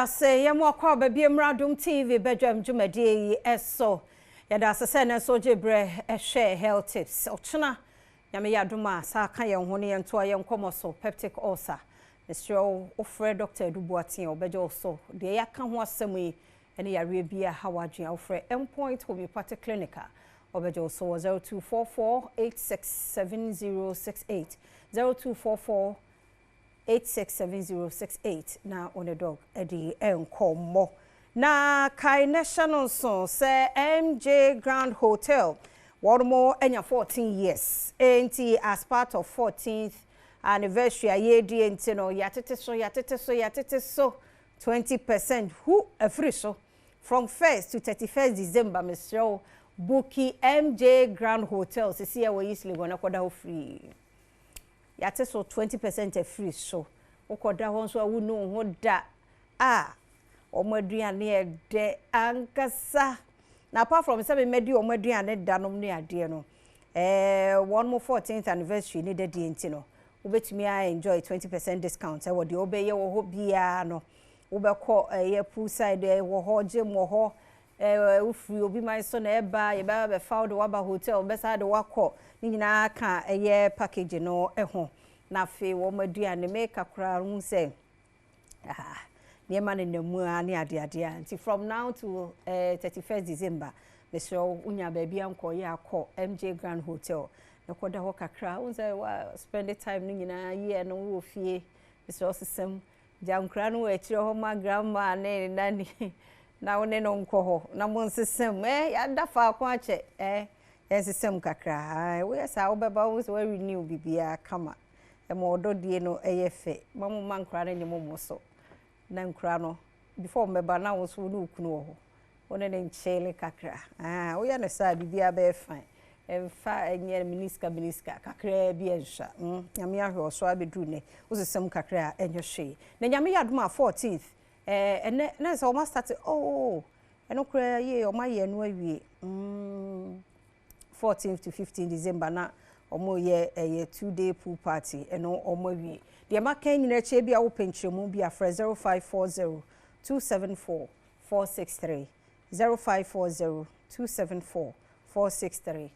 Ase yɛn mu akɔ aba bi mmra Adom TV badwam dwumadie yi so. Yɛda ase sɛ ɛnɛ nso wogye berɛ hwɛ Health Tips. Ɔkyena Nyame yɛ adom a, saa ka yɛn ho ne yɛn ntoa yɛn nkɔmmɔ so, peptic ulcer. Mesrɛ wo, wofrɛ Dɔkta Adu Boateng a, ɔbɛgye wo so. Deɛ yɛaka ho asɛm yi ne yareɛ bi a ɛha w'adwene a, wofrɛ Endpoint Homeopathic Clinic a, ɔbɛgye wo so wɔ 0244 867068, 0244 867068 na wo ne Dɔk adi nkɔmmɔ. Na kae na hyɛ no nso sɛ MJ Grand Hotel wɔnom anya 14 years enti as part of 14th anniversary a yɛredie nti no yɛatete so yɛatete so yɛatete so 20 percent hu afiri so from 1st to 31st December. Mesrɛ wo, booki MJ Grand Hotel sisi a wɔ East Legon na kɔda hɔ free. Yɛate so 20% afiri so. Wokɔda hɔ nso a wonnu wo ho da a wɔn aduane yɛ dɛ ankasa. Na apart from sɛ memmɛdi wɔn aduane da nom ne adeɛ no, ɛɛ wɔn mo 14th anniversary ne dadie nti no, wobɛtumi a enjoy 20% discount ɛwɔ deɛ wobɛyɛ wɔ hɔ biara no. Wobɛkɔ ɛyɛ pool side wɔ hɔ, gym wɔ hɔ, ɛɛ wofiri obi man so na ɛba, yɛbɛba bɛfa wo de woaba hotel, bɛsa de woakɔ ne nyinaa ka ɛyɛ package no ho. Na afei wɔn aduane meka koraa ho sɛ ah, nneɛma nenam mu a ne adeade a nti from now to 31st December, mesrɛ wo, wonya baabi ankɔ yɛ akɔ MJ Grand Hotel na kɔda hɔ kakra. Wo sɛ wa spend time no nyinaa yie no wɔ fie, mesrɛ wo, sesɛm gya nkora no wɔ akyire hɔ ma grandma ne nani na wo ne no nkɔ hɔ na mo nsesɛm yɛada faako akyɛ, yɛnsesɛm kakra. Woyɛ saa, wobɛba wo sɛ woarenew biribiara kama ɛma ɔdɔdie no ɛyɛ fɛ ma mo ma nkora no nye mo mo so na nkora no before mbɛba na wo nso wo ne wo kunu wɔ hɔ, wo ne ne nkyele kakra. Woyɛ no saa, biribiara bɛyɛ fine. Ɛmfa ɛnyɛ miniska miniska kakraa bi ɛnhwɛ. Nyame ahwɛ ɔso abɛduru nɛ, wosesɛm kakra a ɛnyɛ hwee. Na Nyame yɛ adom a 14th ɛnɛ na sɛ ɔma start oh, ɛno koraa yie, ɔma yɛ no awie 14th to 15 December na ɔmo yɛ ɛyɛ 2-day pool party. Ɛno ɔmo awie. Deɛ maka nyinaa akyi bi a wopɛ nkyerɛmu bi afrɛ 0540 274 463, 0540 274 463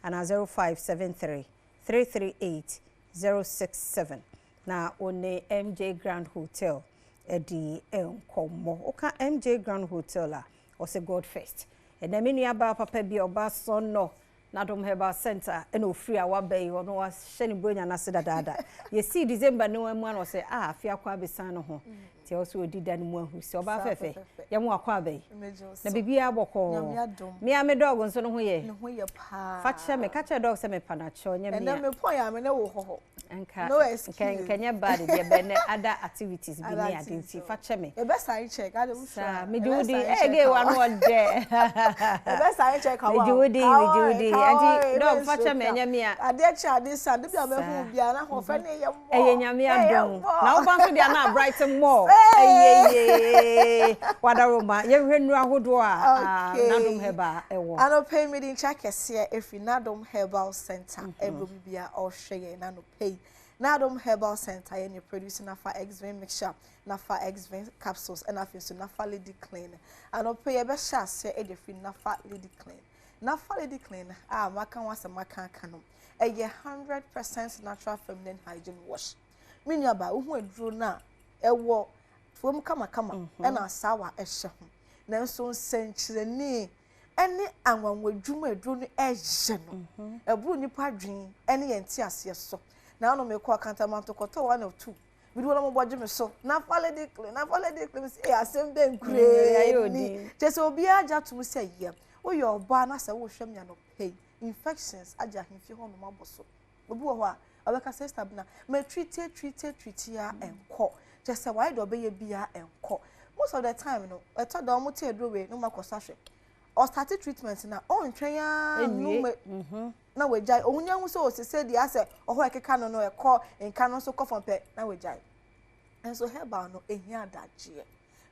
ana 0573 338 067 na wo ne MJ Grand Hotel ɛdi nkɔmmɔ. Woka MJ Grand Hotel a, ɔsɛ God first. Ɛnɛ me nua baa papa bi a ɔba sɔnɔ Nadom Herbal Center ɛna ofiri a waba yi, ɔno wahyɛ ne buronya n'ase dadaada. Yɛsii December ne mu ano sɛ a afe akɔ abɛsan no ho nti ɛwɔ sɛ ɔdi da no mu ahu sɛ ɔbaa fɛfɛ yɛmo akɔ aba yi na biribiara bɔkɔɔ. Mea me dog nso no ho yɛ. Ne ho yɛ paa. Fa kyerɛ me, ka kyerɛ dog sɛ mepa n'akyɛw nyɛ mea. Ɛnɛ me pɔn a me ne wo hɔ hɔ. Nka No excuse. Nka nyɛ bad deɛ bɛ ne other activities bi ne ade nti fa kyɛ me. Yɛbɛ sign check ade wo saa megye wo di gay wa no ɔdɛ. Yɛbɛ sign check awa. Megye wo di, megye wo di, nti dog fa kyɛ me, ɛnyɛ mea. Adeɛ kyɛ ade sa de bi a bɛhu bi a na ho fɛ ne yɛ mmɔ. Ɛyɛ Nyame adom na woba nso deɛ na bright mmɔ ɛyɛ yie. Wadaroma, yɛhwɛ nnuro ahodoɔ a Nadom Herbal ɛwɔ. Anɔpɛ yi mede nkyɛ kɛseɛ ɛfiri Nadom Herbal Center. Ɛberɛ bi a ɔhwɛ yɛn n'anɔpɛ yi, Nadom Herbal Center yɛ ne produce Nafa Exvin mixture, Nafa Exvin capsules, ɛna afei nso Nafa Lady Clean. Anɔpɛ yi yɛbɛhyɛ aseɛ ɛde firi Nafa Lady Clean. Nafa Lady Clean a maka ho asɛm aka aka no, ɛyɛ 100% natural feminine hygiene wash. Me nuaba, wohu aduro no a ɛwɔ tuom kamakama ɛna asaawa ɛhyɛ ho, nanso nsɛnkyerɛnne ɛne anwanwadwuma aduro no ɛyɛ no ɛboro nipa adwene ɛne yɛn te aseɛ so. Na ano mekɔ Akantamanto kɔtɔ one or two mede wɔn bɔ gye me so Nafa Lady Clean, Nafa Lady Clean sɛ ɛyɛ asɛm bɛn kuree ni kyerɛ sɛ obiara agye atom sɛ yɛ woyɛ ɔbaa na sɛ wohwɛ me anɔpɛ yi, infections agye ahemfie hɔ nom abɔ so. Obi wɔ hɔ a ɔbɛka sɛ, "Sister Bena, matreat treat treat a ɛnkɔ," kyerɛ sɛ wayɛ deɛ ɔbɛyɛ biara ɛnkɔ. Most of the time no, ɛtɔ da wɔn te aduro wei na wɔn akɔ so ahwɛ. Ɔstart treatment na ɔntwɛn ara num na wagyae. Ohun yɛn ho sɛ osese deɛ asɛ ɔhɔ ɛkeka no no ɛkɔ nka no nso kɔ fam pɛ na wagyae. Nso herbal no ehia adagyeɛ,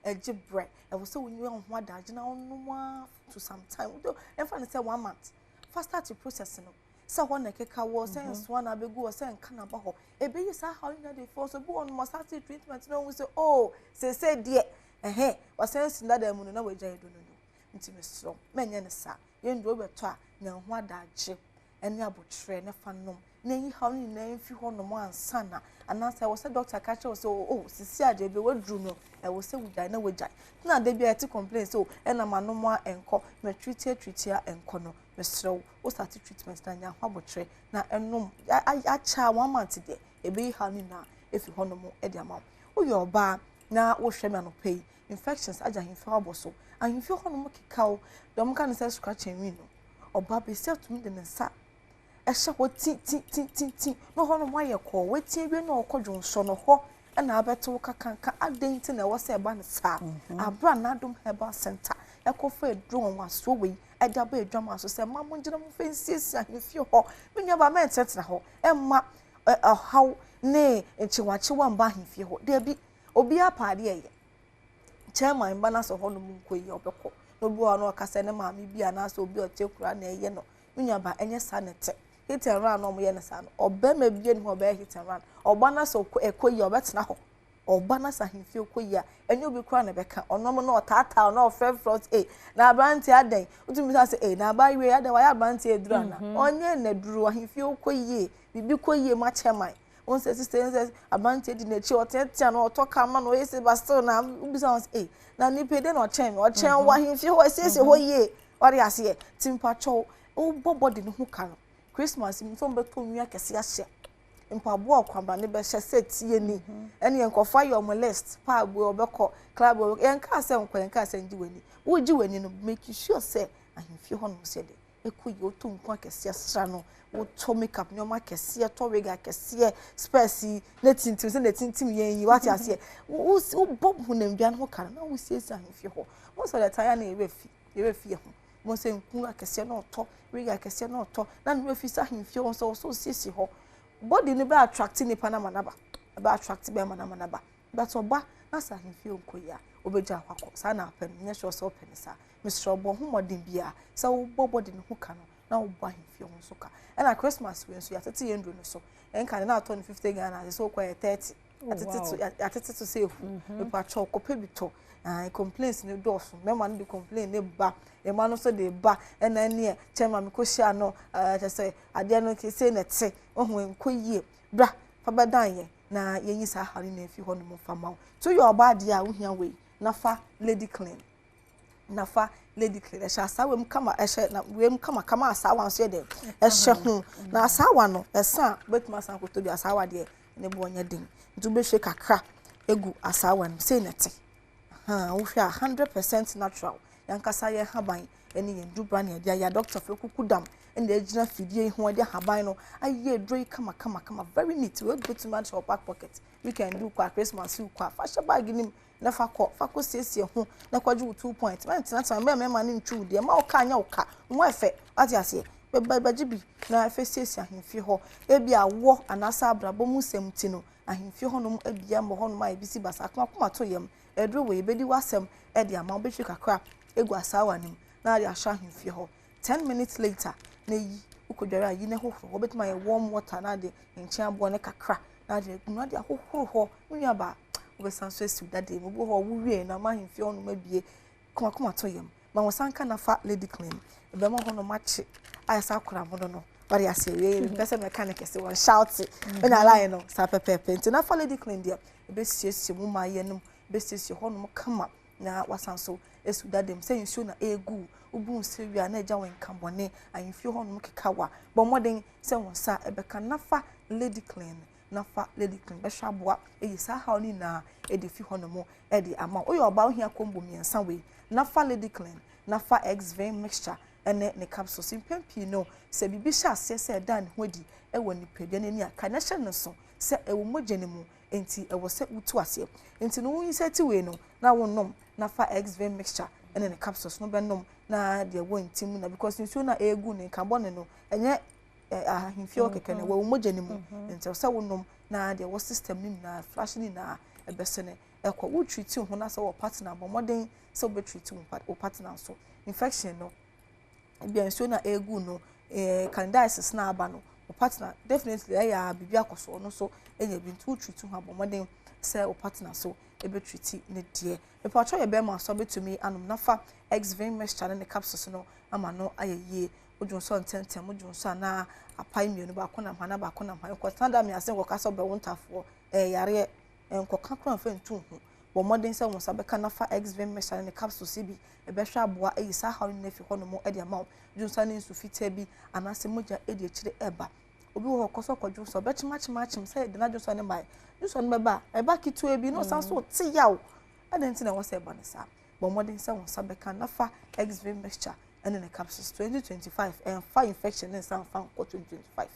ɛgye brɛ. Ɛwɔ sɛ wonyi wɔn ho adagye na wɔnom ara to some time. Ɛnfa ne sɛ one month fa start process no sɛ hɔ na ɛkeka wɔ sɛ nsoa na abɛgu hɔ sɛ nka na ba hɔ, ebeyi saa haw nyinaa de fɔ so. Bi wɔ nom ɔstart treatment na ohun sɛ oh, sese deɛ Ɛhɛn, wasan asi ne dada mu no na wagyae aduro no nom. Nti mesrɛ wo, mɛnyɛ no saa. Yɛn duro wobɛtɔ a, nya wo ho adagye ne abotrɛ na fa nom na yi haw no nyinaa mfi hɔnom ansa na anaasɛ ɛwɔ sɛ dɔkta ka kyerɛ wo sɛ oh, oh sisi a deɛ bi waduru no ɛwɔ sɛ wogyae na wagyae. Na da bi a yɛte complain sɛ oh ɛna manom a ɛnkɔ, matreat atreat a ɛnkɔ no, mesrɛ wo, wo start treatment na nya ho abotrɛ na ɛnom akyɛ a one month deɛ ɛbɛyi haw no nyinaa afi hɔnom de ama wo. Woyɛ ɔbaa na wohwɛ me anɔpa yi, infections agye ahemfie hɔ abɔ so. Ahemfie hɔnom keka wo, deɛ wɔka no sɛ scratch and win no, ɔbaa besia tumi de ne nsa hyɛ hɔ ti ti ti ti ti na hɔnom ayɛ kɔɔ, wati awie na ɔkɔ dwonsɔ no hɔ na abɛto wo kakanka. Adɛn nti na ɛwɔ sɛ ɛba no saa? Aberɛ a N'adom Herbal Center ɛkɔfa aduro nwanwasoɔ wei ɛde aba adwaman so sɛ mma mongyina mo mfa nsiesie ahemfie hɔ. Me nuabaa mɛntenatena hɔ mma ɔhaw ne nkyewakyewa mba ahemfie hɔ. Dabi, obiara pɛ adeɛ ɛyɛ. Chairman ba na sɛ hɔnom nkɔ yie a ɔbɛkɔ. Na obi wɔ hɔ na ɔka sɛ ne maame bi anaasɛ obi a ɔte akura na ɛyɛ no. Me nuabaa, ɛnyɛ saa na ɛte. Hit and run na wɔyɛ no saa no, ɔbarima bi ni hɔ a ɔbɛyɛ hit and run. Ɔba na sɛ ɛkɔ yie a ɔbɛtena hɔ. Ɔba na sɛ ahemfie kɔ yie a, ɛnyɛ obi koraa na ɛbɛka. Ɔno na ɔtaataa na ɔfrɛfrɛ ɔsɛ ee na aberanteɛ adɛn? Wotumi bisa sɛ ee na abaayewa yi adɛn wayɛ aberanteɛ aduru ana? Ɔnyɛ n'aduru ahemfie kɔ yie, biribi kɔ yie ma chairman. Wɔn sɛ sista yi sɛ aberanteɛ di n'akyi ɔteatea no ɔtɔ kaa ma no ɔyɛ sɛ but still na wobisa wɔn sɛ ee na nipa yi dɛn na ɔkyɛn me? Ɔkyɛn wɔ ahemfie hɔ asiesie hɔ yie. Wate aseɛ? Nti mpakyɛw wobɔ body no ho ka no Christmas mu sɛ wɔbɛtɔ nwi akɛse ahyɛ mpaboa ɔkwambrane bɛhyɛ sɛ tie ni ɛne nkurɔfoɔ ayɛ wɔn list pub wei ɔbɛkɔ club wei yɛn kaa sɛ nkɔ yɛn kaa sɛ ngye w'ani wogye w'ani no make sure sɛ ahemfie hɔ nom sɛ de ɛkɔ yie wotɔ nku akɛseɛ sra no wotɔ makeup nneɛma akɛseɛ tɔ wig akɛseɛ spɛs yi na tintim sɛ na tintim yɛn yi wate aseɛ wobɔ honamdua no ho ka no na wosiesie ahemfie hɔ most of the time na yɛwerɛ fi yɛwerɛ fi yɛ ho Mo sɛ nku akɛseɛ na ɔtɔ, wig akɛseɛ na ɔtɔ, na ne werɛ fi sɛ ahemfie hɔ nso ɔsɛ ɔsiesie hɔ. Body no bɛ attract nipa no ama no aba, ɛbɛ attract bɛrima no ama no aba. But ɔba na sɛ ahemfie nkɔ yie a, ɔbɛgya hɔ akɔ. Saa na apɛ no, nyɛ sure sɛ ɔpɛ no saa. Mesrɛ wo, bɔ ho mmɔden biara sɛ wobɔ body no ho ka no na wobɔ ahemfie ho nso ka. Ɛna Christmas wei nso yɛatete yɛn nnuro no so. Ɛnka no na atɔ no 50 Ghana, sɛ wokɔ yɛ 30. Yɛatete so yɛatete so sɛ efu. Mepakyɛw kɔpɛ bi tɔ. Ae complaints no dɔɔso. Mmarima no de complain ne ba, mmaa no nso de ba. Ɛna ɛneɛ chairman mekɔhyia no ɛɛ kyerɛ sɛ adeɛ no sei na ɛte. Wohu ɛnkɔ yie. Bra fa bɛdan yɛn na yɛnyi saa haw no nyinaa mfi hɔnom mfa mma wo. So woyɛ ɔbaa deɛ a wohia wei na fa lady clean. Na fa lady clean ɛhyɛ asaawa mu kama ɛhyɛ na wei mu kama kama asaawa nso yɛ dɛ ɛhyɛ ho. Na asaawa no ɛsa a wobɛtumi asan akɔtɔ bi asaawa deɛ ne boɔ nyɛ den nti wobɛhwie kakra egu asaawa no mu sei na ɛte ahaa wohwɛ a 100% natural yankasa yɛn haban ɛne yɛn dubra ne yɛde ayɛ adɔktafo kuku dam ɛna egyina fidie yi ho ɛde ahaban no ayɛ aduro yi kama kama kama very neat wei bɛtumi ahyɛ wɔ back pocket weekend kɔ a Christmas kɔ a fa hyɛ bag nim na fa kɔ fa kɔ siesie ho na kɔgye wo 2 point mɛntenatena mbɛ mɛma ne ntwi wo deɛ ma wo kaa nyɛ wo ka ho ɛfɛ wate aseɛ bɛgye bi na ɛfɛ siesie ahemfie hɔ ebi awɔ anaasɛ abrabɔ mu nsɛm ti no ahemfie hɔnom abia mbɔ hɔnom a ebi si basa akoma akoma to yam ɛduro wɔ yɛbɛdi w'asɛm ɛde ama wobɛtwi kakra egu asaawa no mu na ade ahyɛ ahemfie hɔ 10 minutes later na eyi wokɔdware a yi ne hohoro hɔ wobɛtumi ayɛ warm water na ade nkyɛn aboɔ ne kakra na ade agu na ade ahohoro hɔ wo nuaba wobɛsan so asi wo dadeɛ mu obi wɔ hɔ a wowie na ama ahemfie hɔnom abie koma to yam ma wɔn san ka nafa lady clean ɛbɛma hɔnom akye ayɛ sɛ akora mono no wɔde ase awie yɛ mpɛ sɛ mɛka ne kɛse wɔn shout ɛna line no saa pɛpɛɛpɛ nti nafa lady clean deɛ ɛbɛsiesie mu maa yɛ nom ɛbɛsiesie hɔnom kama na wasan so esi dada mu sɛ nsuo na egu wobu nsuo wie a na agya wɔn nka bɔne ahemfie hɔnom keka wa bɔ mmɔden sɛ wɔn nsa ɛbɛka nafa lady clean nafa lady clean bɛhwɛ aboa eyi saa haw no nyinaa ɛde fi hɔnom ɛde ama woyɛ ɔbaa ohia combo mmiɛnsa wei nafa lady clean nafa x-vein mixture ɛne ne capsules mpɛn pii no sɛ biribi hyɛ aseɛ sɛ ɛda ne ho adi ɛwɔ nipadua n'ani a ka na hyɛ no so sɛ ɛwɔ mogya no mu nti ɛwɔ sɛ wotu aseɛ nti no woyi sɛ ti wei no na wonom nafa x-vein mixture ɛne ne capsules no bɛnom na deɛ ɛwɔ ntim na because nsuo no a ɛregu ne nka bɔne no ɛnyɛ ahemfie hɔ kɛkɛ no ɛwɔ mogya no mu nti ɛwɔ sɛ wonom na deɛ ɛwɔ system no nyinaa flush no nyinaa ɛbɛsene ɛkɔ wo treat ho na sɛ wɔ partner bɔ mmɔden sɛ wobɛ treat wo partner nso infection no ebi nsuo na ɛregu no candidiasis na aba no wo partner definitely ɛyɛ a biribi akɔ so ɔno nso ɛnya bi nti wo treat ho abɔ mmɔden. Sɛ wo partner so ɛbɛtreat ne deɛ. Mepatwɛ, yɛ bɛrima so bɛtumi anom Nafa X-Vein mixture ne ne capsules no ama no ayɛ yie. Wodwo nso ntɛntɛm, wodwo nso anaa apae mmienu, baako nam ha na baako nam ha. Nkɔtena da mi ase nkɔka sɛ ɔbɛwo ntafoɔ ɛyɛ yareɛ, nkɔka kora mfa ntu ho. Bɔ mmɔden sɛ wo nsa bɛka Nafa X-Vein mixture ne ne capsules yi bi. Ɛbɛhwɛ aboa ayi saa haw no nyinaa fi hɔnom de ama wo. Dwo nsa ne nsu fitaa bi anaasɛ mogya di akyire ɛba. Obi wɔ hɔ kɔ so kɔdwo nso, ɔbɛkyem akyem akyem sɛ de n'adwo nso ne mmae. Dwo no bɛba a, ɛba ketewa bi na ɔsan so te yaw. Ɛde nti na ɛwɔ sɛ ɛba no saa. Bɔ mmɔden sɛ wo nsa bɛka Nafa X-Vein mixture ɛne ne capsules. 2025, ɛmfa infection ne nsa mfa nkɔ 2025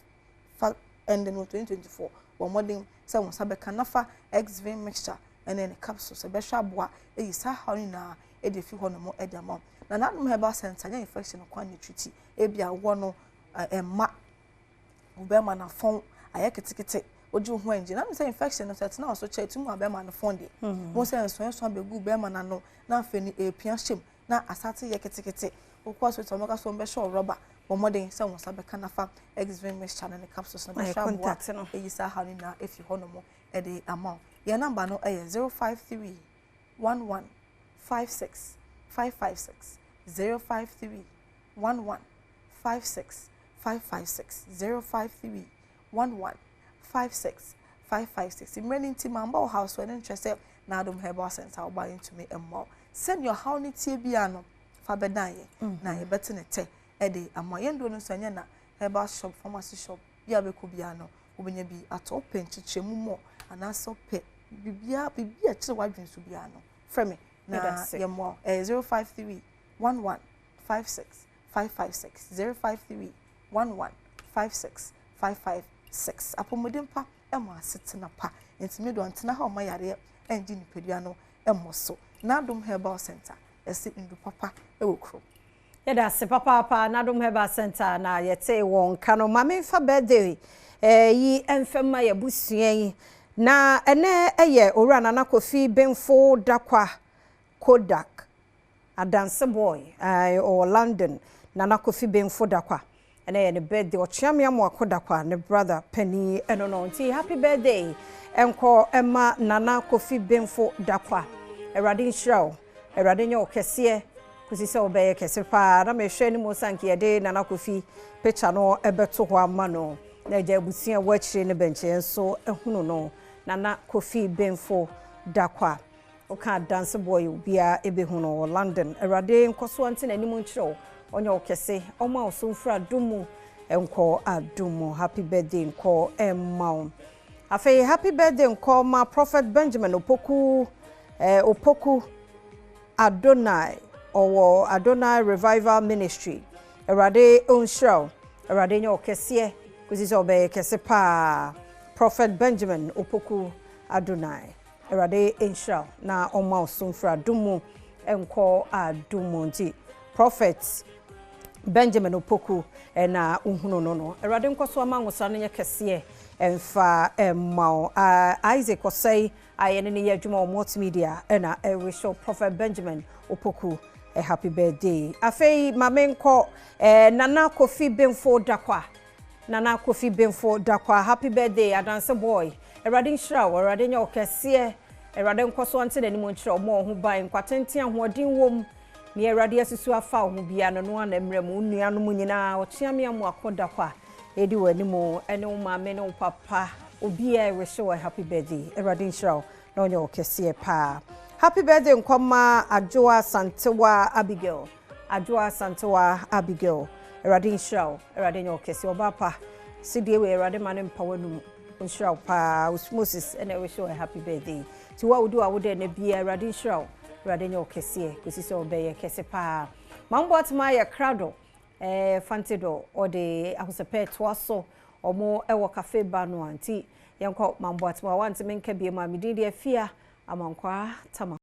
fa ɛnde no 2024. Bɔ mmɔden sɛ wo nsa bɛka Nafa X-Vein mixture ɛne ne capsules. Ɛbɛhwɛ aboa ɛyi saa haw no nyinaa ɛde fi hɔ nom ɛde ama wo. Na N'adom Herbal Center nyɛ infection kwan ne treat. Ebi awɔ no ɛma wo bɛrima n'afɔn ayɛ ketekete, wogye wo ho angye na sɛ infection no sɛ ɛtena wo so kyɛ, ɛtumi ma bɛrima no fɔn deɛ mo sɛ nsonson abɛgu bɛrima n'ano na afei no ɛpia hyɛm na asate yɛ ketekete. Wokɔ hospital, wɔbɛka so wɔbɛhyɛ wo rɔba. Bɔ mmɔden sɛ wɔn nsa bɛka Nafa X-Vein mixture ne ne capsules no, bɛhwɛ aboa ɛyi saa ha no nyinaa ɛfi hɔ nom ɛde ama wo. Yɛn number no ɛyɛ 0531156556, 0531156556, 0531156556. Mmerɛ no nti mamba wo haw so, ɛno nkyerɛ sɛ N'adom Herbal Center woba ntumi mmoa wo. Sɛnea ɔhaw no tie biara no, fa bɛdan yɛ na yɛbɛte ne tɛ ɛde ama yɛn. Duro no nso ɛnyɛ na herbal shop, pharmacy shop bi a bɛkɔ biara no, wobɛnya bi atɔ. Wopɛ nkyekyɛmu mɔ anaasɛ wopɛ biribiara, biribi a ɛkyerɛ w'adwene so biara no, frɛ me na yɛmmoa wo. Ɛyɛ 0531156556, 0531156556. Apɔmuden pa ɛma asetena pa, nti mi dɔ ntena ha ɔma yareɛ ɛngye nipadua no ɛmmɔ so. N'adom Herbal Center, ɛsi ndu papa ɛwɔ kurom. Yɛda ase papaapa. N'adom Herbal Center na yɛte wɔn ka no. Maame nfa birthday yi mfɛm ma yɛabusua yi, na ɛnɛ ɛyɛ Owura Nana Kofi Benfo Dakwa Kodak Adanse boy ɔwɔ London. Nana Kofi Benfo Dakwa, ɛnɛ yɛ ne birthday. Ɔkyeame Amoako Dakwa ne brother panin ɛno no, nti happy birthday ɛnkɔ ɛma Nana Kofi Benfo Dakwa. Awurade nhyira wo, Awurade nyɛ wo kɛseɛ kòsi sɛ wobɛyɛ kɛse paa. Na mehwɛ ne mu sanke yɛde Nana Kofi picture no ɛbɛto hɔ ama no na agya abusua wɔ akyire ne bɛnkyɛn nso ehunu no. Nana Kofi Benfo Dakwa, woka Adanse boy, obiara ɛbɛhu no wɔ London. Awurade nkɔso ante n'anim nkyerɛ wo, ɔnyɛ wo kɛse, ɔma wo so mfiri adom mu nkɔ adom mu. Happy birthday nkɔ ɛmma wo. Afei happy birthday nkɔ ma Prophet Benjamin Opoku Opoku Adonai, ɔwɔ Adonai Revival Ministry. Awurade ɔnhyira wo, Awurade nyɛ wo kɛseɛ kòsi sɛ ɔbɛyɛ kɛse paa. Prophet Benjamin Opoku Adonai, Awurade nhyira wo na ɔma wo so mfiri adom mu nkɔ adom mu. Nti Prophet Benjamin Opoku ɛna wohunu no, Awurade nkɔ so ama nwosra no nyɛ kɛseɛ ɛmfa ɛma wo. Isaac Ɔsɛe a yɛne ne yɛ adwuma wɔ multimedia ɛna ɛrehyɛ Prophet Benjamin Opoku a happy birthday. Afei maame nkɔ Nana Kofi Benfo Dakwa. Nana Kofi Benfo Dakwa, happy birthday, Adanse boy. Awurade nhyira wo, Awurade nyɛ wo kɛseɛ, Awurade nkɔ so ante n'anim nkyerɛ ɔmo ɔho ban, nkwatenten, ahoɔden wom nea Awurade asusu afa wo ho bia no ana mmerɛ mu. Wo nuanom nyinaa, Ɔkyeame Amoako Dakwa ɛdi wɔ anim, ɛne wo maame ne wo papa, obiara ɛrehyɛ wɔ happy birthday. Awurade nhyira wo na ɔnyɛ wo kɛseɛ paa. Happy birthday nkɔma Adwoa Santewa Abigail. Adwoa Santewa Abigail, Awurade nhyira wo, Awurade nyɛ wo kɛseɛ. Ɔbaa pa sidie wei, Awurade ma ne mpa w'anum, nhyira wo paa. Osmosis ɛna ɛrehyɛ wɔ happy birthday. Nti wo a wodi w'awoda ɛnɛ bia, Awurade nhyira wo, Awurade nyɛ wo kɛseɛ kòsi sɛ ɔbɛyɛ kɛse paa. Mambo atema yɛ krado Fante do ɔde ahosɛpɛ toa so, ɔmo ɛwɔ cafe ba no a, nti yɛnkɔ Mambo atema wanteme nka bie mu a medin deɛ Afia Amankwaa Tama.